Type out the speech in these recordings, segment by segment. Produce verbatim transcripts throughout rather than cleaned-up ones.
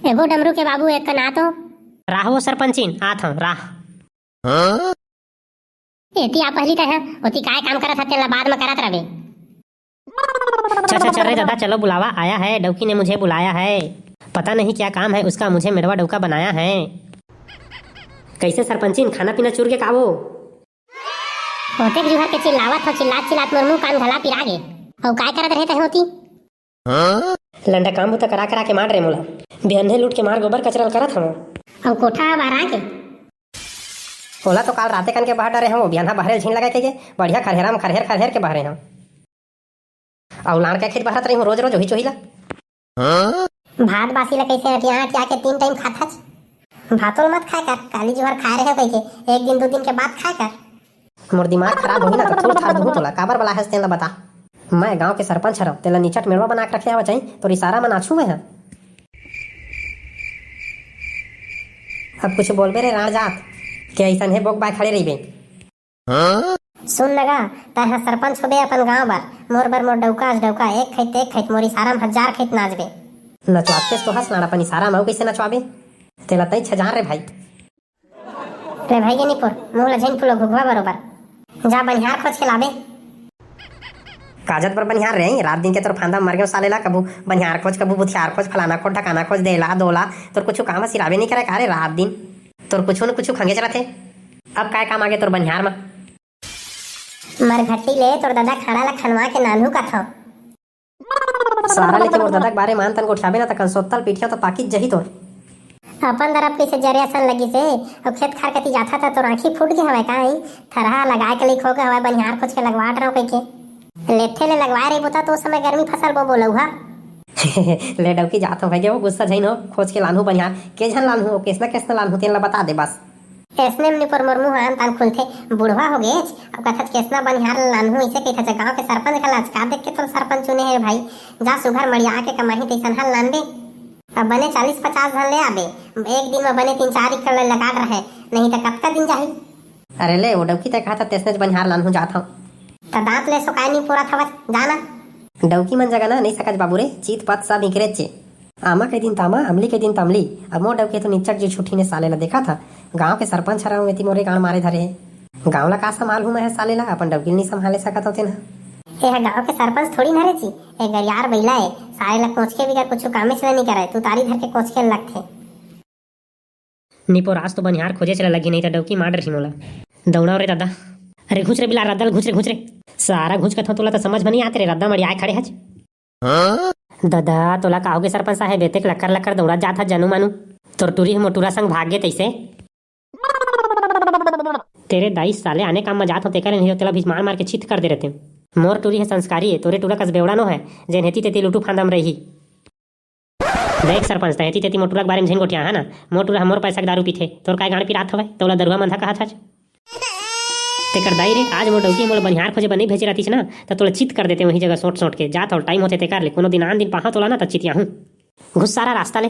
ए वो डमरू के बाबू, एक कन आ तो। राह वो सरपंचिन, आत हंव, राह। एती आ पहिली तैं ह, ओती काय काम करत हस तेला बाद म करत रबे। चल चल चल रे दादा, चलो बुलावा आया है, डौकी ने मुझे बुलाया है। पता नहीं क्या काम है उसका, मुझे मेड़वा डौका बनाया है। कइसे सरपंचिन, खाना पीना चुर गे का वो? ओतेक जुहर के चिल्लावत हंव, चिल्लात चिल्लात मोर मुंह कान घला पिरा गे। अउ काय करत रहे तैं ह ओती? लंडा काम बुता करा करा के मार रे मोला। बिहन्ने लूट के मार गोबर कचरा ल करत हंव। अउ कोठा ह बहरा गे। ओला तो काल राते कन के बहर डरे हंव, बिहन्हा बहरे ल झिन लगय कहिके बढ़िया खरहेरा म खरहेर खरहेर के बहरे हंव। अउ लाड़ के खेत बहरत रहिहूं रोज रोज ओही चोही ला। भात बासी ला कइसे अटिया अटिया के तीन टाइम खाथच? भातो ल मत खाय कर, काली जुहर खाय रहे कहिके एक दिन दू दिन के बाद खाय कर। मोर दिमाग खराब होही ना त थूर थार दूहूं तोला। काबर बलाय हस तेन ला बता। मैं गांव के सरपंच हरंव, तेला निचट मेड़वा बना के रखे हवं, चाही तोर इशारा म नाचहूं मैं ह। अब कुछ बोलबे रे राण जात के, अइसनहे बोक बाय खड़े रहिबे। सुन न गा, तैं ह सरपंच होबे अपन गांव बर, मोर बर मोर डौका अस डौका, एक खइत एक खइत, मोर इशारा म हजार खइत नाचबे। नचवातेस तो हस लाड़, अपन इशारा म अउ कइसे नचवाबे? तेला तैं छजान रे भाई। ले भाई गे निपोर, मुंह ला झिन फुलो घुघुआ बरोबर। जा बनिहार खोज के लाबे। काजत बर बनिहार रे, रात दिन के तोर फांदा म मर गेंव साले ला, कभू बनिहार खोज, कभू बुथियार खोज, फलाना खोज, ढकाना खोज, देला दोला, तोर कुछु काम सिराबे नइ करय का रे रात दिन? तोर कुछु न कुछु खंगेच रथे। अब काय काम आगे तोर बनिहार म? मरघट्टी ले तोर ददा खाड़ा ला खनवा के नानहूं कथंव। सारा लेके मोर ददा के बारे म आन तन गोठियाबे ना त कंसोत्तल पीठिया तो पाकिच जही तोर। अपन दरब कइसे जरे असन लगिस हे, अउ खेत खार कति जाथा त तोर आंखी फूट गे हवय का? ई थरहा लगाय के लइक हो गे हवय, बनिहार खोज के लगवा डरंव कहिके। लेथे ले लगवाय रहिबो त ओ समय गर्मी फसल बोबो लउहा। ले डौकी जात हंव भइया, वो गुस्सा झइन हो, खोज के लानहूं बनिहार, के झन लानहूं, केसना केसना लानहूं तेन ला बता दे बस। अइसने म निपोर मोर मुंह आन तान खुलथे, बुढ़वा हो गेच, अब कथच केसना बनिहार ला लानहूं, अइसे कहिथच, गांव के सरपंच घला अचका देख के तोला सरपंच चुने हे भाई, जा सुघर मड़िया के कमाही तइसन हर लानबे। अब बने चालीस पचास झन ले आबे, एक दिन म बने तीन चार एकड़ ले लगा डरहे, नहीं त कतका दिन जाही? अरे ले, वो डौकी तैं कहत हस तेसनेच बनिहार लानहूं जात हंव। त दांत ले सो काय नइ पोरत हवस, जा ना। डौकी मन जगा ना नइ सकच बाबू रे, चीत पत सब इंकरेच हे। आमा के दिन तामा, अमली के दिन तमली। अब मोर डौकी तो निच्चट जी छुट्टी ने साले ला देखत हंव। गांव के सरपंच हरंव एती मोरे गांड़ मारे धरे हे। गांव ला का संभालहूं मैं ह साले ला, अपन डौकी ल नइ संभाले सकत हंव तेन ह। ए ह गांव के सरपंच थोड़ी न हरे जी, ए गरियार बइला ए, साले ला कोचके बिगर कुछु कामेच ल नइ करय, तुतारी धर के कोचके ल लगथे। निपोर आज तो बनिहार खोजेच ला लगही, नहीं त डौकी मार डरही मोला। दौड़व रे ददा। अरे घुच रे बिलार रद्दा ल, घुच रे, घुच रे। सारा घुच कथंव तोला त समझ म नइ आत रे, रद्दा मड़ियाय खड़े हच। ददा, तोला का होगे सरपंच साहेब, एतेक लक्कर लक्कर दौड़त जात हस जानू मानू। तोर टूरी ह मोर टूरा संग भाग गे तइसे। तेरे दाई साले आने काम म जात हंव तेकर नहीं तेला भी मार मार के चित कर दे रहितेंव। मोर टूरी ह संस्कारी ए, तोरे टूरा कस बेवड़ा नो हे, जेन एती तेती लुटू फांदा म रही। देख सरपंच, तैं एती तेती मोर टूरा के बारे म झिन गोठियाहा ना। मोर टूरा ह मोर पैसा के दारू पीथे, तोर काय गांड़ पिरात हवय, त ओला दरुहा मंधा कहत हच। तेकर दाई रे, आज मोर डौकी मोला बनिहार खोजे बर नइ भेजे रहतिस ना, त तोला चित कर देतेंव उही जगह सोंट सोंट के। जात हंव, टाइम होथे तेकर ले, कोनो दिन आन दिन पाहंव तोला ना, त चितियाहूं। घुस सारा रास्ता ले।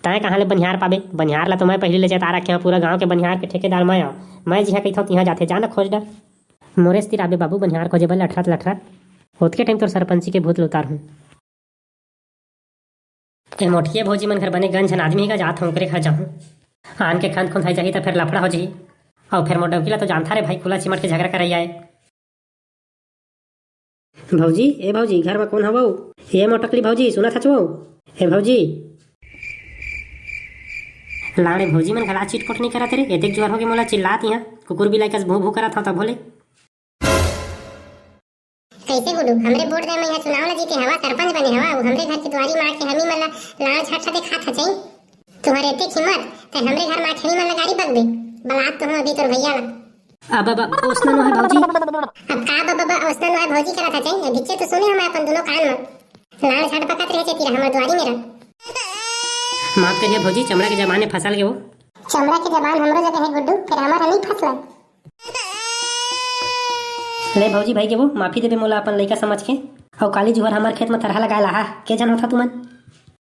तैं कहां ले बनिहार पाबे? बनिहार ला तो मैं पहिली ले जता रखे हंव, पूरा गांव के बनिहार के ठेकेदार मैं आंव। मैं जिहां कहिथंव तिहां जाथे, जा ना खोज डर। मोरेच तीर आबे बाबू बनिहार खोजे बर लठरत लठरत। ओतके टाइम तोर सरपंची के भूत ल उतारहूं। ए मोटकिया भौजी मन घर बने गंज झन आदमी हे गा, जात हंव ओकरे घर जाहूं। आन के खंत खुंथाई जाही त फेर लफड़ा हो जाही। अउ फेर मोर डौकी ला तो जानथा रे भाई, खुला चिमट के झगरा करइया ए। भौजी, ए भौजी, घर म कोन हवव? ए मोटकली भौजी, सुनत हच वो? ए भौजी। लाड़े भौजी मन घला चिटपुट नइ करत रे, एतेक जुआर होगे मोला चिल्लात इहां, कुकुर बिलाई कस भूं भूं करत हंव तभो ले। कइसे गुडू, हमरे वोट दे म इहां चुनाव ल जीते हवा, सरपंच बने हवा, अउ हमरे घर के दुआरी म आके हमी मन ला लाड़ झटसा देखात हच। तुंहर एतेक हिम्मत, तैं हमरे घर म आके हमी मन ला गारी बकबे? बलात तो हंव अभी तोर भइया ला। अब, अब, अब, ओसना नोहे भौजी। अब का अब, अब, अब, ओसना नोहे भौजी करत हच? ए भिच्चे तो सुने हंव मैं अपन दूनों कान म। लाड़ झट बकत रहे जेती हमर दुआरी मेर। माफ करिहा भौजी, चमड़ा के जबान में फसल गे वो। चमड़ा के जबान हमरो जगह हे गुड्डू, फेर हमर ह नइ फसल। ले भौजी, भइगे वो, माफी देबे मोला अपन लइका समझ के। अउ काली जुहर हमर खेत म थरहा लगाय लाहा, के झन होथा तुमन?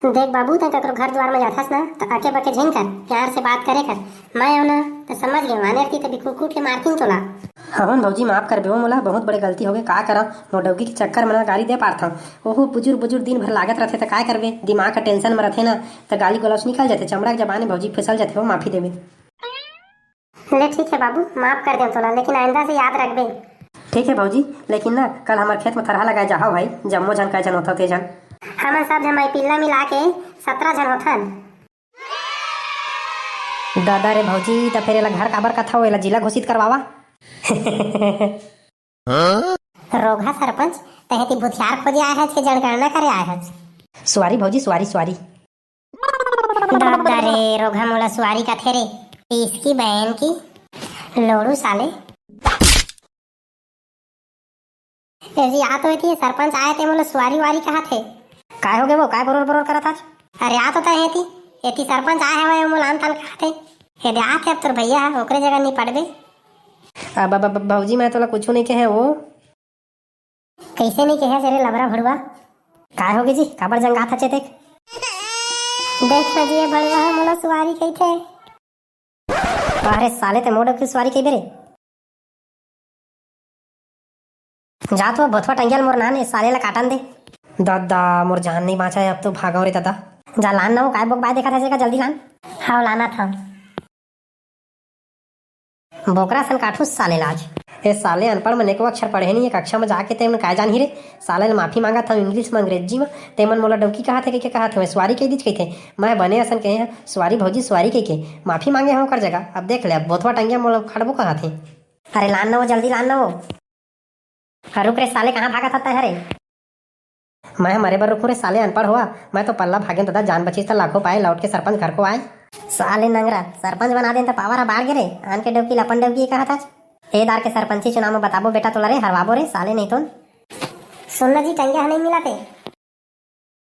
देख बाबू, तैं ककरो घर दुआर म जाथस ना, त अके बके झिन कर, प्यार से बात करे कर। मैं आंव ना, त समझ गेंव, आने रतिस त बिकुकुट के मारतिन तोला। हवन भौजी, माफ करबे वो मोला, बहुत बड़े गलती होगे। का करंव, मोर डौकी के चक्कर म ना गारी दे पारथंव। ओहो बुजुर बुजुर दिन भर लागत रथे त काय करबे, दिमाग का टेंशन म रथे ना, त गाली गलौच निकल जाथे। चमड़ा के जबान ए भौजी फिसल जाथे वो, माफी देबे। ले ठीक हे बाबू, माफ कर देंव तोला, लेकिन आइंदा से याद रखबे। ठीक हे भौजी, लेकिन ना कल हमर खेत म थरहा लगाए जाहव भाई, जम्मो झन काय झन होथव ते झन। हमन सब झन माई पिल्ला मिला के सतरा झन होथन। दादा रे भौजी, त फेर एला घर काबर कथव, एला जिला घोषित करवावा। रोगहा सरपंच, तहे ती भुथियार खोजे आए हच के जनगणना करे आए हच? सुवारी भौजी, सुवारी, सुवारी। दादा रे, रोगहा मोला सुवारी कथे रे, इसकी बहन की, लोड़ू साले। ए जी, आ तो एती सरपंच आए ते मोला सुवारी वारी कहा थे। काय होगे वो, काय बरोर बरोर करत हच? अरे आ तो तहे एती, एती सरपंच आए हवय, मोला आन तान कहा थे। ए दे आ थे अब तोर भैया ह, ओकरे जगह निपटबे। अब, अब, अब भौजी, मैं तोला कुछू नहीं कहे वो। कैसे नहीं कहे रे लबरा भड़ुआ? काय होगे जी, काबर जंगात हच एतेक? देख ना जी, ये भड़ुआ ह मोला सुवारी कहिथे। अरे साले, ते मोर डौकी ल सुवारी कहिबे रे? जा तो भोथवा टंगिया ल मोर नान, ए साले ला काटन दे। दादा, मोर जान नहीं बांचा है, अब तो भागव रे दादा। जा लान ना वो, काय बोकबाय देखत हस, जल्दी लान। हाव, लानत हंव। बोकरा सन काटहूं साले ला आज। ए साले अनपढ़ मन एको अक्षर पढ़े नहीं, ए कक्षा म जाके ते मन काय जानही रे? साले ल माफी मांगत हंव English म, अंग्रेजी म, ते मन मोला डौकी कहा थे, कहिके कहा थे, मैं सुवारी कहि दीच कहिथे। मैं बने असन कहे हंव, सुवारी भौजी, सुवारी कहिके माफी मांगे हंव ओकर जगह। अब देख ले, अब भोथवा टंगिया मोला उखाड़बो कहा थे। अरे लान ना वो, जल्दी लान ना वो। अरे रुक रे साले, कहाँ भागत हस तैं हरे? मैं मरे बर रुकूं रे साले, अनपढ़ होवा। मैं तो पल्ला भागेंव दादा, जान बचिस त लाखों पाए, लौट के सरपंच घर को आए। साले नंगरा, सरपंच बना देन त पावर ह बाढ़ गे रे, आन के डौकी ल अपन डौकी कहत हच। ए दार के सरपंची चुनाव म बताबो बेटा तोला रे, हरवाबो रे साले नहीं तो। सुन ना जी, टंगिया ह नहीं मिला ते।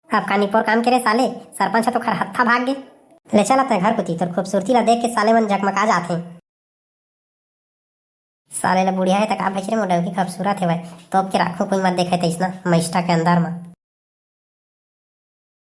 अब का निपोर काम के रे साले, सरपंच ह तो खरहत्था भाग गे। ले चल अब तैं घर कोती, तोर खूबसूरती ला देख के साले मन जकमका जाथे। साले ला बुढ़िया हे त का भइच रे, मोर डौकी खूबसूरत हेवय, तोप के राखहूं, कोई मत देखे तइसना मइस्टा के अंदर म।